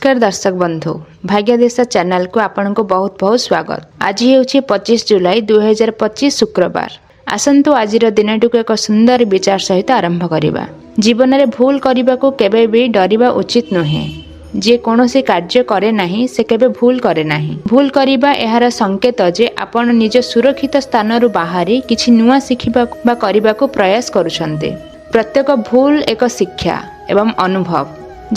ନମସ୍କାର ଦର୍ଶକ ବନ୍ଧୁ, ଭାଗ୍ୟଦିଶା ଚ୍ୟାନେଲକୁ ଆପଣଙ୍କୁ ବହୁତ ବହୁତ ସ୍ୱାଗତ। ଆଜି ହେଉଛି 25 ଜୁଲାଇ 2025, ଶୁକ୍ରବାର। ଆସନ୍ତୁ ଆଜିର ଦିନଟିକୁ ଏକ ସୁନ୍ଦର ବିଚାର ସହିତ ଆରମ୍ଭ କରିବା। ଜୀବନରେ ଭୁଲ କରିବାକୁ କେବେ ବି ଡରିବା ଉଚିତ ନୁହେଁ। ଯିଏ କୌଣସି କାର୍ଯ୍ୟ କରେ ନାହିଁ, ସେ କେବେ ଭୁଲ କରେ ନାହିଁ। ଭୁଲ କରିବା ଏହାର ସଂକେତ ଯେ ଆପଣ ନିଜ ସୁରକ୍ଷିତ ସ୍ଥାନରୁ ବାହାରି କିଛି ନୂଆ ଶିଖିବାକୁ ବା କରିବାକୁ ପ୍ରୟାସ କରୁଛନ୍ତି। ପ୍ରତ୍ୟେକ ଭୁଲ ଏକ ଶିକ୍ଷା ଏବଂ ଅନୁଭବ,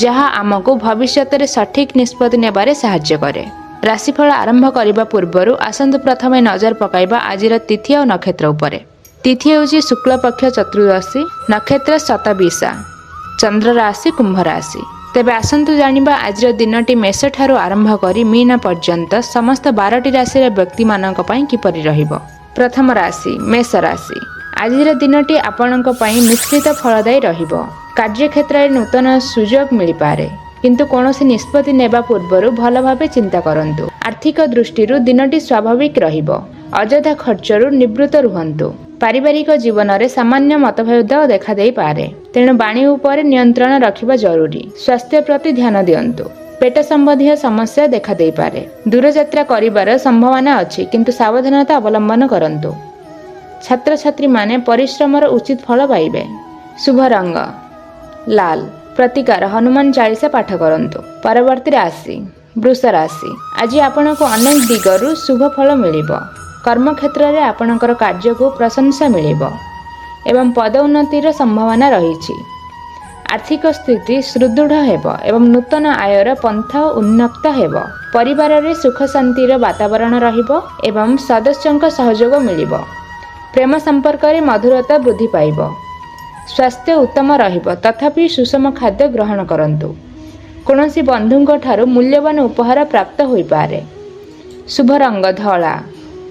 ଯାହା ଆମକୁ ଭବିଷ୍ୟତରେ ସଠିକ୍ ନିଷ୍ପତ୍ତି ନେବାରେ ସାହାଯ୍ୟ କରେ। ରାଶିଫଳ ଆରମ୍ଭ କରିବା ପୂର୍ବରୁ ଆସନ୍ତୁ ପ୍ରଥମେ ନଜର ପକାଇବା ଆଜିର ତିଥି ଆଉ ନକ୍ଷତ୍ର ଉପରେ। ତିଥି ହେଉଛି ଶୁକ୍ଳପକ୍ଷ ଚତୁର୍ଦ୍ଦଶୀ, ନକ୍ଷତ୍ର ଶତଭିଷା, ଚନ୍ଦ୍ର ରାଶି କୁମ୍ଭ ରାଶି। ତେବେ ଆସନ୍ତୁ ଜାଣିବା ଆଜିର ଦିନଟି ମେଷଠାରୁ ଆରମ୍ଭ କରି ମୀନ ପର୍ଯ୍ୟନ୍ତ ସମସ୍ତ 12ଟି ରାଶିର ବ୍ୟକ୍ତିମାନଙ୍କ ପାଇଁ କିପରି ରହିବ। ପ୍ରଥମ ରାଶି ମେଷ ରାଶି। ଆଜିର ଦିନଟି ଆପଣଙ୍କ ପାଇଁ ମିଶ୍ରିତ ଫଳଦାୟୀ ରହିବ। କାର୍ଯ୍ୟକ୍ଷେତ୍ରରେ ନୂତନ ସୁଯୋଗ ମିଳିପାରେ, କିନ୍ତୁ କୌଣସି ନିଷ୍ପତ୍ତି ନେବା ପୂର୍ବରୁ ଭଲ ଭାବେ ଚିନ୍ତା କରନ୍ତୁ। ଆର୍ଥିକ ଦୃଷ୍ଟିରୁ ଦିନଟି ସ୍ୱାଭାବିକ ରହିବ। ଅଯଥା ଖର୍ଚ୍ଚରୁ ନିବୃତ୍ତ ରୁହନ୍ତୁ। ପାରିବାରିକ ଜୀବନରେ ସାମାନ୍ୟ ମତଭେଦ ଦେଖାଦେଇପାରେ, ତେଣୁ ବାଣୀ ଉପରେ ନିୟନ୍ତ୍ରଣ ରଖିବା ଜରୁରୀ। ସ୍ୱାସ୍ଥ୍ୟ ପ୍ରତି ଧ୍ୟାନ ଦିଅନ୍ତୁ। ପେଟ ସମ୍ବନ୍ଧୀୟ ସମସ୍ୟା ଦେଖାଦେଇପାରେ। ଦୂରଯାତ୍ରା କରିବାର ସମ୍ଭାବନା ଅଛି, କିନ୍ତୁ ସାବଧାନତା ଅବଲମ୍ବନ କରନ୍ତୁ। ଛାତ୍ରଛାତ୍ରୀମାନେ ପରିଶ୍ରମର ଉଚିତ ଫଳ ପାଇବେ। ଶୁଭ ରଙ୍ଗ ଲାଲ। ପ୍ରତିକାର: ହନୁମାନ ଚାଳିଶା ପାଠ କରନ୍ତୁ। ପରବର୍ତ୍ତୀ ରାଶି ବୃଷ ରାଶି। ଆଜି ଆପଣଙ୍କୁ ଅନେକ ଦିଗରୁ ଶୁଭ ଫଳ ମିଳିବ। କର୍ମକ୍ଷେତ୍ରରେ ଆପଣଙ୍କର କାର୍ଯ୍ୟକୁ ପ୍ରଶଂସା ମିଳିବ ଏବଂ ପଦୋନ୍ନତିର ସମ୍ଭାବନା ରହିଛି। ଆର୍ଥିକ ସ୍ଥିତି ସୁଦୃଢ଼ ହେବ ଏବଂ ନୂତନ ଆୟର ପନ୍ଥା ଉନ୍ମୁକ୍ତ ହେବ। ପରିବାରରେ ସୁଖ ଶାନ୍ତିର ବାତାବରଣ ରହିବ ଏବଂ ସଦସ୍ୟଙ୍କ ସହଯୋଗ ମିଳିବ। ପ୍ରେମ ସମ୍ପର୍କରେ ମଧୁରତା ବୃଦ୍ଧି ପାଇବ। ସ୍ୱାସ୍ଥ୍ୟ ଉତ୍ତମ ରହିବ, ତଥାପି ସୁଷମ ଖାଦ୍ୟ ଗ୍ରହଣ କରନ୍ତୁ। କୌଣସି ବନ୍ଧୁଙ୍କ ଠାରୁ ମୂଲ୍ୟବାନ ଉପହାର ପ୍ରାପ୍ତ ହୋଇପାରେ। ଶୁଭ ରଙ୍ଗ ଧଳା।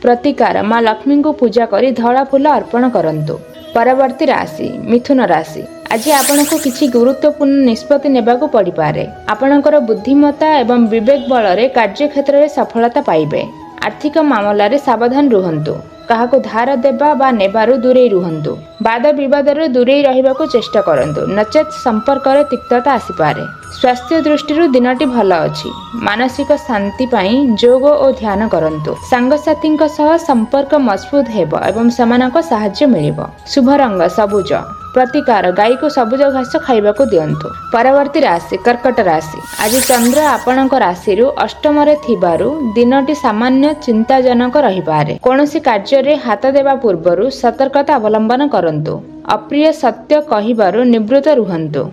ପ୍ରତିକାର: ମା ଲକ୍ଷ୍ମୀଙ୍କୁ ପୂଜା କରି ଧଳା ଫୁଲ ଅର୍ପଣ କରନ୍ତୁ। ପରବର୍ତ୍ତୀ ରାଶି ମିଥୁନ ରାଶି। ଆଜି ଆପଣଙ୍କୁ କିଛି ଗୁରୁତ୍ୱପୂର୍ଣ୍ଣ ନିଷ୍ପତ୍ତି ନେବାକୁ ପଡ଼ିପାରେ। ଆପଣଙ୍କର ବୁଦ୍ଧିମତ୍ତା ଏବଂ ବିବେକ ବଳରେ କାର୍ଯ୍ୟକ୍ଷେତ୍ରରେ ସଫଳତା ପାଇବେ। ଆର୍ଥିକ ମାମଲାରେ ସାବଧାନ ରୁହନ୍ତୁ। କାହାକୁ ଧାର ଦେବା ବା ନେବାରୁ ଦୂରେଇ ରୁହନ୍ତୁ। ବାଦ ବିବାଦରୁ ଦୂରେଇ ରହିବାକୁ ଚେଷ୍ଟା କରନ୍ତୁ, ନଚେତ୍ ସମ୍ପର୍କରେ ତିକ୍ତତା ଆସିପାରେ। ସ୍ୱାସ୍ଥ୍ୟ ଦୃଷ୍ଟିରୁ ଦିନଟି ଭଲ ଅଛି। ମାନସିକ ଶାନ୍ତି ପାଇଁ ଯୋଗ ଓ ଧ୍ୟାନ କରନ୍ତୁ। ସାଙ୍ଗସାଥୀଙ୍କ ସହ ସମ୍ପର୍କ ମଜବୁତ ହେବ ଏବଂ ସେମାନଙ୍କ ସାହାଯ୍ୟ ମିଳିବ। ଶୁଭ ରଙ୍ଗ ସବୁଜ। ପ୍ରତିକାର: ଗାଈକୁ ସବୁଜ ଘାସ ଖାଇବାକୁ ଦିଅନ୍ତୁ। ପରବର୍ତ୍ତୀ ରାଶି କର୍କଟ ରାଶି। ଆଜି ଚନ୍ଦ୍ର ଆପଣଙ୍କ ରାଶିରୁ ଅଷ୍ଟମରେ ଥିବାରୁ ଦିନଟି ସାମାନ୍ୟ ଚିନ୍ତାଜନକ ରହିପାରେ। କୌଣସି କାର୍ଯ୍ୟରେ ହାତ ଦେବା ପୂର୍ବରୁ ସତର୍କତା ଅବଲମ୍ବନ କରନ୍ତୁ। ଅପ୍ରିୟ ସତ୍ୟ କହିବାରୁ ନିବୃତ୍ତ ରୁହନ୍ତୁ,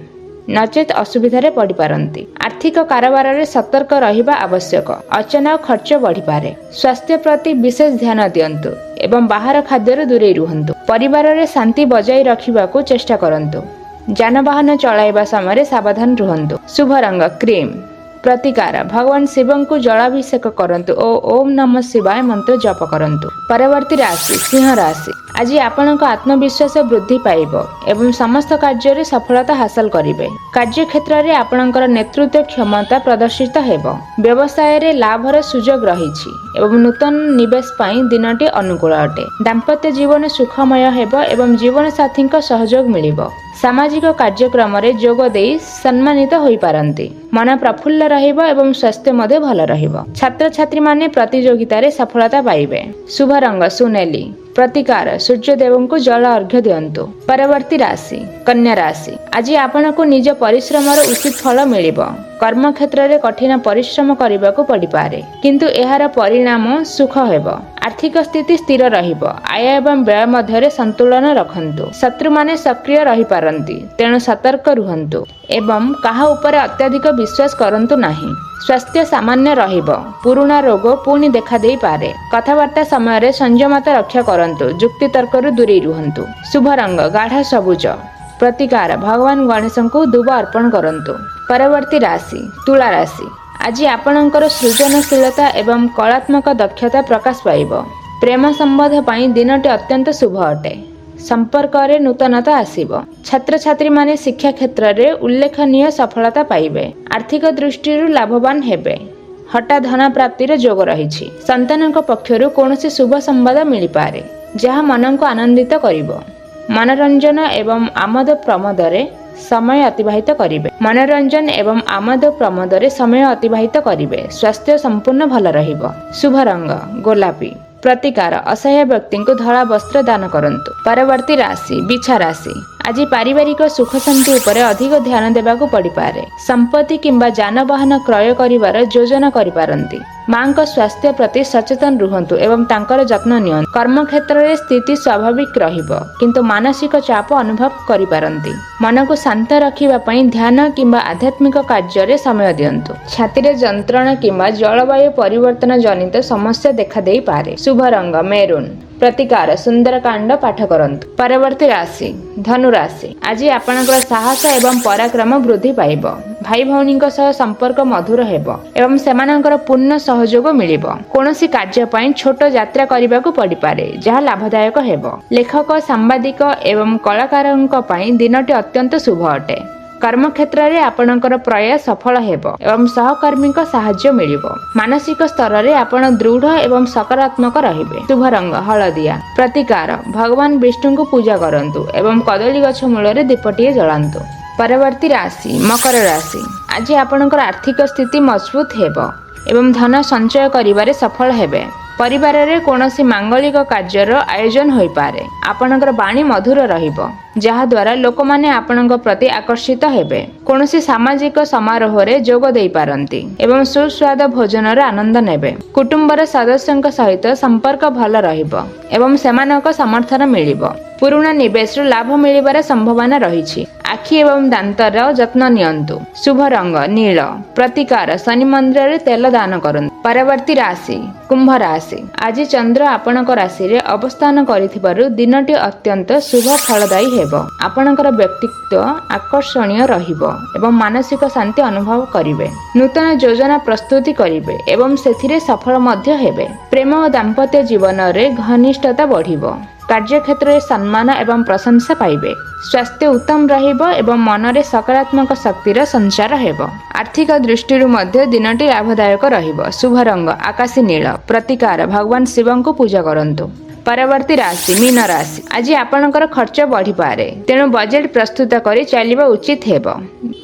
ନଚେତ୍ ଅସୁବିଧାରେ ପଡ଼ିପାରନ୍ତି। ଆର୍ଥିକ କାରବାରରେ ସତର୍କ ରହିବା ଆବଶ୍ୟକ। ଅଚାନକ ଖର୍ଚ୍ଚ ବଢ଼ିପାରେ। ସ୍ୱାସ୍ଥ୍ୟ ପ୍ରତି ବିଶେଷ ଧ୍ୟାନ ଦିଅନ୍ତୁ ଏବଂ ବାହାର ଖାଦ୍ୟରୁ ଦୂରେଇ ରୁହନ୍ତୁ। ପରିବାରରେ ଶାନ୍ତି ବଜାୟ ରଖିବାକୁ ଚେଷ୍ଟା କରନ୍ତୁ। ଯାନବାହନ ଚଳାଇବା ସମୟରେ ସାବଧାନ ରୁହନ୍ତୁ। ଶୁଭ ରଙ୍ଗ କ୍ରିମ୍। ପ୍ରତିକାର: ଭଗବାନ ଶିବଙ୍କୁ ଜଳାଭିଷେକ କରନ୍ତୁ ଓ ଓମ୍ ନମ ଶିବାୟ ମନ୍ତ୍ର ଜପ କରନ୍ତୁ। ପରବର୍ତ୍ତୀ ରାଶି ସିଂହ ରାଶି। ଆଜି ଆପଣଙ୍କ ଆତ୍ମବିଶ୍ୱାସ ବୃଦ୍ଧି ପାଇବ ଏବଂ ସମସ୍ତ କାର୍ଯ୍ୟରେ ସଫଳତା ହାସଲ କରିବେ। କାର୍ଯ୍ୟକ୍ଷେତ୍ରରେ ଆପଣଙ୍କର ନେତୃତ୍ୱ କ୍ଷମତା ପ୍ରଦର୍ଶିତ ହେବ। ବ୍ୟବସାୟରେ ଲାଭର ସୁଯୋଗ ରହିଛି ଏବଂ ନୂତନ ନିବେଶ ପାଇଁ ଦିନଟି ଅନୁକୂଳ ଅଟେ। ଦାମ୍ପତ୍ୟ ଜୀବନ ସୁଖମୟ ହେବ ଏବଂ ଜୀବନସାଥୀଙ୍କ ସହଯୋଗ ମିଳିବ। ସାମାଜିକ କାର୍ଯ୍ୟକ୍ରମରେ ଯୋଗ ଦେଇ ସମ୍ମାନିତ ହୋଇପାରନ୍ତି। ମନ ପ୍ରଫୁଲ୍ଲ ରହିବ ଏବଂ ସ୍ୱାସ୍ଥ୍ୟ ମଧ୍ୟ ଭଲ ରହିବ। ଛାତ୍ରଛାତ୍ରୀମାନେ ପ୍ରତିଯୋଗିତାରେ ସଫଳତା ପାଇବେ। ଶୁଭ ରଙ୍ଗ ସୁନେଲି। ପ୍ରତିକାର: ସୂର୍ଯ୍ୟଦେବଙ୍କୁ ଜଳ ଅର୍ଘ୍ୟ ଦିଅନ୍ତୁ। ପରବର୍ତ୍ତୀ ରାଶି କନ୍ୟା ରାଶି। ଆଜି ଆପଣଙ୍କୁ ନିଜ ପରିଶ୍ରମର ଉଚିତ ଫଳ ମିଳିବ। କର୍ମକ୍ଷେତ୍ରରେ କଠିନ ପରିଶ୍ରମ କରିବାକୁ ପଡ଼ିପାରେ, କିନ୍ତୁ ଏହାର ପରିଣାମ ସୁଖ ହେବ। ଆର୍ଥିକ ସ୍ଥିତି ସ୍ଥିର ରହିବ। ଆୟ ଏବଂ ବ୍ୟୟ ମଧ୍ୟରେ ସନ୍ତୁଳନ ରଖନ୍ତୁ। ଶତ୍ରୁମାନେ ସକ୍ରିୟ ରହିପାରନ୍ତି, ତେଣୁ ସତର୍କ ରୁହନ୍ତୁ ଏବଂ କାହା ଉପରେ ଅତ୍ୟଧିକ ବିଶ୍ୱାସ କରନ୍ତୁ ନାହିଁ। ସ୍ୱାସ୍ଥ୍ୟ ସାମାନ୍ୟ ରହିବ। ପୁରୁଣା ରୋଗ ପୁଣି ଦେଖାଦେଇପାରେ। କଥାବାର୍ତ୍ତା ସମୟରେ ସଂଯମତା ରକ୍ଷା କରନ୍ତୁ। ଯୁକ୍ତିତର୍କରୁ ଦୂରେଇ ରୁହନ୍ତୁ। ଶୁଭ ରଙ୍ଗ ଗାଢ଼ ସବୁଜ। ପ୍ରତିକାର: ଭଗବାନ ଗଣେଶଙ୍କୁ ଦୁବ ଅର୍ପଣ କରନ୍ତୁ। ପରବର୍ତ୍ତୀ ରାଶି ତୁଳା ରାଶି। ଆଜି ଆପଣଙ୍କର ସୃଜନଶୀଳତା ଏବଂ କଳାତ୍ମକ ଦକ୍ଷତା ପ୍ରକାଶ ପାଇବ। ପ୍ରେମ ସମ୍ବନ୍ଧ ପାଇଁ ଦିନଟି ଅତ୍ୟନ୍ତ ଶୁଭ ଅଟେ। ସମ୍ପର୍କରେ ନୂତନତା ଆସିବ। ଛାତ୍ରଛାତ୍ରୀମାନେ ଶିକ୍ଷା କ୍ଷେତ୍ରରେ ଉଲ୍ଲେଖନୀୟ ସଫଳତା ପାଇବେ। ଆର୍ଥିକ ଦୃଷ୍ଟିରୁ ଲାଭବାନ ହେବେ। ହଠାତ୍ ଧନ ପ୍ରାପ୍ତିର ଯୋଗ ରହିଛି। ସନ୍ତାନଙ୍କ ପକ୍ଷରୁ କୌଣସି ଶୁଭ ସମ୍ବାଦ ମିଳିପାରେ, ଯାହା ମନକୁ ଆନନ୍ଦିତ କରିବ। ମନୋରଞ୍ଜନ ଏବଂ ଆମୋଦ ପ୍ରମୋଦରେ ସମୟ ଅତିବାହିତ କରିବେ। ମନୋରଞ୍ଜନ ଏବଂ ଆମୋଦ ପ୍ରମୋଦରେ ସମୟ ଅତିବାହିତ କରିବେ। ସ୍ୱାସ୍ଥ୍ୟ ସମ୍ପୂର୍ଣ୍ଣ ଭଲ ରହିବ। ଶୁଭ ରଙ୍ଗ ଗୋଲାପୀ। ପ୍ରତିକାର, ଅସହାୟ ବ୍ୟକ୍ତିଙ୍କୁ ଧଳା ବସ୍ତ୍ର ଦାନ କରନ୍ତୁ। ପରବର୍ତ୍ତୀ ରାଶି ବିଛା ରାଶି। ଆଜି ପାରିବାରିକ ସୁଖ ଶାନ୍ତି ଉପରେ ଅଧିକ ଧ୍ୟାନ ଦେବାକୁ ପଡ଼ିପାରେ। ସମ୍ପତ୍ତି କିମ୍ବା ଯାନବାହନ କ୍ରୟ କରିବାର ଯୋଜନା କରିପାରନ୍ତି। ମାଙ୍କ ସ୍ୱାସ୍ଥ୍ୟ ପ୍ରତି ସଚେତନ ରୁହନ୍ତୁ ଏବଂ ତାଙ୍କର ଯତ୍ନ ନିଅନ୍ତୁ। କର୍ମକ୍ଷେତ୍ରରେ ସ୍ଥିତି ସ୍ୱାଭାବିକ ରହିବ, କିନ୍ତୁ ମାନସିକ ଚାପ ଅନୁଭବ କରିପାରନ୍ତି। ମନକୁ ଶାନ୍ତ ରଖିବା ପାଇଁ ଧ୍ୟାନ କିମ୍ବା ଆଧ୍ୟାତ୍ମିକ କାର୍ଯ୍ୟରେ ସମୟ ଦିଅନ୍ତୁ। ଛାତିରେ ଯନ୍ତ୍ରଣା କିମ୍ବା ଜଳବାୟୁ ପରିବର୍ତ୍ତନ ଜନିତ ସମସ୍ୟା ଦେଖାଦେଇପାରେ। ଶୁଭ ରଙ୍ଗ ମେରୁନ୍। ପ୍ରତିକାର, ସୁନ୍ଦରକାଣ୍ଡ ପାଠ କରନ୍ତୁ। ପରବର୍ତ୍ତୀ ରାଶି ଧନୁ ରାଶି। ଆଜି ଆପଣଙ୍କର ସାହସ ଏବଂ ପରାକ୍ରମ ବୃଦ୍ଧି ପାଇବ। ଭାଇ ଭଉଣୀଙ୍କ ସହ ସମ୍ପର୍କ ମଧୁର ହେବ ଏବଂ ସେମାନଙ୍କର ପୂର୍ଣ୍ଣ ସହଯୋଗ ମିଳିବ। କୌଣସି କାର୍ଯ୍ୟ ପାଇଁ ଛୋଟ ଯାତ୍ରା କରିବାକୁ ପଡ଼ିପାରେ, ଯାହା ଲାଭଦାୟକ ହେବ। ଲେଖକ, ସାମ୍ବାଦିକ ଏବଂ କଳାକାରଙ୍କ ପାଇଁ ଦିନଟି ଅତ୍ୟନ୍ତ ଶୁଭ ଅଟେ। କର୍ମକ୍ଷେତ୍ରରେ ଆପଣଙ୍କର ପ୍ରୟାସ ସଫଳ ହେବ ଏବଂ ସହକର୍ମୀଙ୍କ ସାହାଯ୍ୟ ମିଳିବ। ମାନସିକ ସ୍ତରରେ ଆପଣ ଦୃଢ଼ ଏବଂ ସକାରାତ୍ମକ ରହିବେ। ଶୁଭ ରଙ୍ଗ ହଳଦିଆ। ପ୍ରତିକାର, ଭଗବାନ ବିଷ୍ଣୁଙ୍କୁ ପୂଜା କରନ୍ତୁ ଏବଂ କଦଳୀ ଗଛ ମୂଳରେ ଦୀପଟିଏ ଜଳାନ୍ତୁ। ପରବର୍ତ୍ତୀ ରାଶି ମକର ରାଶି। ଆଜି ଆପଣଙ୍କର ଆର୍ଥିକ ସ୍ଥିତି ମଜବୁତ ହେବ ଏବଂ ଧନ ସଞ୍ଚୟ କରିବାରେ ସଫଳ ହେବେ। ପରିବାରରେ କୌଣସି ମାଙ୍ଗଳିକ କାର୍ଯ୍ୟର ଆୟୋଜନ ହୋଇପାରେ। ଆପଣଙ୍କର ବାଣୀ ମଧୁର ରହିବ, ଯାହାଦ୍ୱାରା ଲୋକମାନେ ଆପଣଙ୍କ ପ୍ରତି ଆକର୍ଷିତ ହେବେ। କୌଣସି ସାମାଜିକ ସମାରୋହରେ ଯୋଗ ଦେଇପାରନ୍ତି ଏବଂ ସୁସ୍ୱାଦ ଭୋଜନର ଆନନ୍ଦ ନେବେ। କୁଟୁମ୍ବର ସଦସ୍ୟଙ୍କ ସହିତ ସମ୍ପର୍କ ଭଲ ରହିବ ଏବଂ ସେମାନଙ୍କ ସମର୍ଥନ ମିଳିବ। ପୁରୁଣା ନିବେଶରୁ ଲାଭ ମିଳିବାର ସମ୍ଭାବନା ରହିଛି। ଆଖି ଏବଂ ଦାନ୍ତର ଯତ୍ନ ନିଅନ୍ତୁ। ଶୁଭ ରଙ୍ଗ ନୀଳ। ପ୍ରତିକାର, ଶନି ମନ୍ଦିରରେ ତେଲ ଦାନ କରନ୍ତୁ। ପରବର୍ତ୍ତୀ ରାଶି କୁମ୍ଭ ରାଶି। ଆଜି ଚନ୍ଦ୍ର ଆପଣଙ୍କ ରାଶିରେ ଅବସ୍ଥାନ କରିଥିବାରୁ ଦିନଟି ଅତ୍ୟନ୍ତ ଶୁଭ ଫଳଦାୟୀ ହେବ। ଆପଣଙ୍କର ବ୍ୟକ୍ତିତ୍ୱ ଆକର୍ଷଣୀୟ ରହିବ ଏବଂ ମାନସିକ ଶାନ୍ତି ଅନୁଭବ କରିବେ। ନୂତନ ଯୋଜନା ପ୍ରସ୍ତୁତି କରିବେ ଏବଂ ସେଥିରେ ସଫଳ ମଧ୍ୟ ହେବେ। ପ୍ରେମ ଓ ଦାମ୍ପତ୍ୟ ଜୀବନରେ ଘନିଷ୍ଠତା ବଢ଼ିବ। କାର୍ଯ୍ୟକ୍ଷେତ୍ରରେ ସମ୍ମାନ ଏବଂ ପ୍ରଶଂସା ପାଇବେ। ସ୍ୱାସ୍ଥ୍ୟ ଉତ୍ତମ ରହିବ ଏବଂ ମନରେ ସକାରାତ୍ମକ ଶକ୍ତିର ସଞ୍ଚାର ହେବ। ଆର୍ଥିକ ଦୃଷ୍ଟିରୁ ମଧ୍ୟ ଦିନଟି ଲାଭଦାୟକ ରହିବ। ଶୁଭ ରଙ୍ଗ ଆକାଶୀ ନୀଳ। ପ୍ରତିକାର, ଭଗବାନ ଶିବଙ୍କୁ ପୂଜା କରନ୍ତୁ। ପରବର୍ତ୍ତୀ ରାଶି ମୀନ ରାଶି। ଆଜି ଆପଣଙ୍କର ଖର୍ଚ୍ଚ ବଢ଼ିପାରେ, ତେଣୁ ବଜେଟ୍ ପ୍ରସ୍ତୁତ କରି ଚାଲିବା ଉଚିତ ହେବ।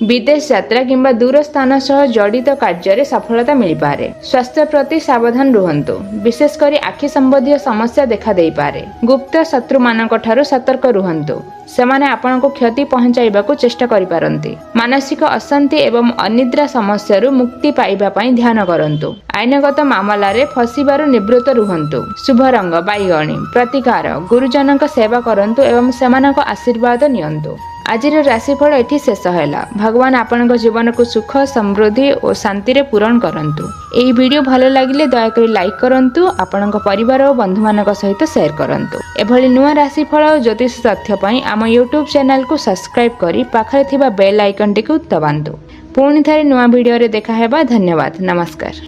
ବିଦେଶ ଯାତ୍ରା କିମ୍ବା ଦୂର ସ୍ଥାନ ସହ ଜଡ଼ିତ କାର୍ଯ୍ୟରେ ସଫଳତା ମିଳିପାରେ। ସ୍ୱାସ୍ଥ୍ୟ ପ୍ରତି ସାବଧାନ ରୁହନ୍ତୁ, ବିଶେଷ କରି ଆଖି ସମ୍ବନ୍ଧୀୟ ସମସ୍ୟା ଦେଖାଦେଇପାରେ। ଗୁପ୍ତ ଶତ୍ରୁମାନଙ୍କ ଠାରୁ ସତର୍କ ରୁହନ୍ତୁ, ସେମାନେ ଆପଣଙ୍କୁ କ୍ଷତି ପହଞ୍ଚାଇବାକୁ ଚେଷ୍ଟା କରିପାରନ୍ତି। ମାନସିକ ଅଶାନ୍ତି ଏବଂ ଅନିଦ୍ରା ସମସ୍ୟାରୁ ମୁକ୍ତି ପାଇବା ପାଇଁ ଧ୍ୟାନ କରନ୍ତୁ। ଆଇନଗତ ମାମଲାରେ ଫସିବାରୁ ନିବୃତ୍ତ ରୁହନ୍ତୁ। ଶୁଭ ରଙ୍ଗ ବାଇଗଣୀ। ପ୍ରତିକାର, ଗୁରୁଜନଙ୍କ ସେବା କରନ୍ତୁ ଏବଂ ସେମାନଙ୍କ ଆଶୀର୍ବାଦ ନିଅନ୍ତୁ। ଆଜିର ରାଶିଫଳ ଏଠି ଶେଷ ହେଲା। ଭଗବାନ ଆପଣଙ୍କ ଜୀବନକୁ ସୁଖ, ସମୃଦ୍ଧି ଓ ଶାନ୍ତିରେ ପୂରଣ କରନ୍ତୁ। ଏହି ଭିଡ଼ିଓ ଭଲ ଲାଗିଲେ ଦୟାକରି ଲାଇକ୍ କରନ୍ତୁ, ଆପଣଙ୍କ ପରିବାର ଓ ବନ୍ଧୁମାନଙ୍କ ସହିତ ସେୟାର କରନ୍ତୁ। ଏଭଳି ନୂଆ ରାଶିଫଳ ଓ ଜ୍ୟୋତିଷ ତଥ୍ୟ ପାଇଁ ଆମ ୟୁଟ୍ୟୁବ୍ ଚ୍ୟାନେଲକୁ ସବସ୍କ୍ରାଇବ୍ କରି ପାଖରେ ଥିବା ବେଲ୍ ଆଇକନ୍ଟିକୁ ଦବାନ୍ତୁ। ପୁଣି ଥରେ ନୂଆ ଭିଡ଼ିଓରେ ଦେଖା ହେବା। ଧନ୍ୟବାଦ, ନମସ୍କାର।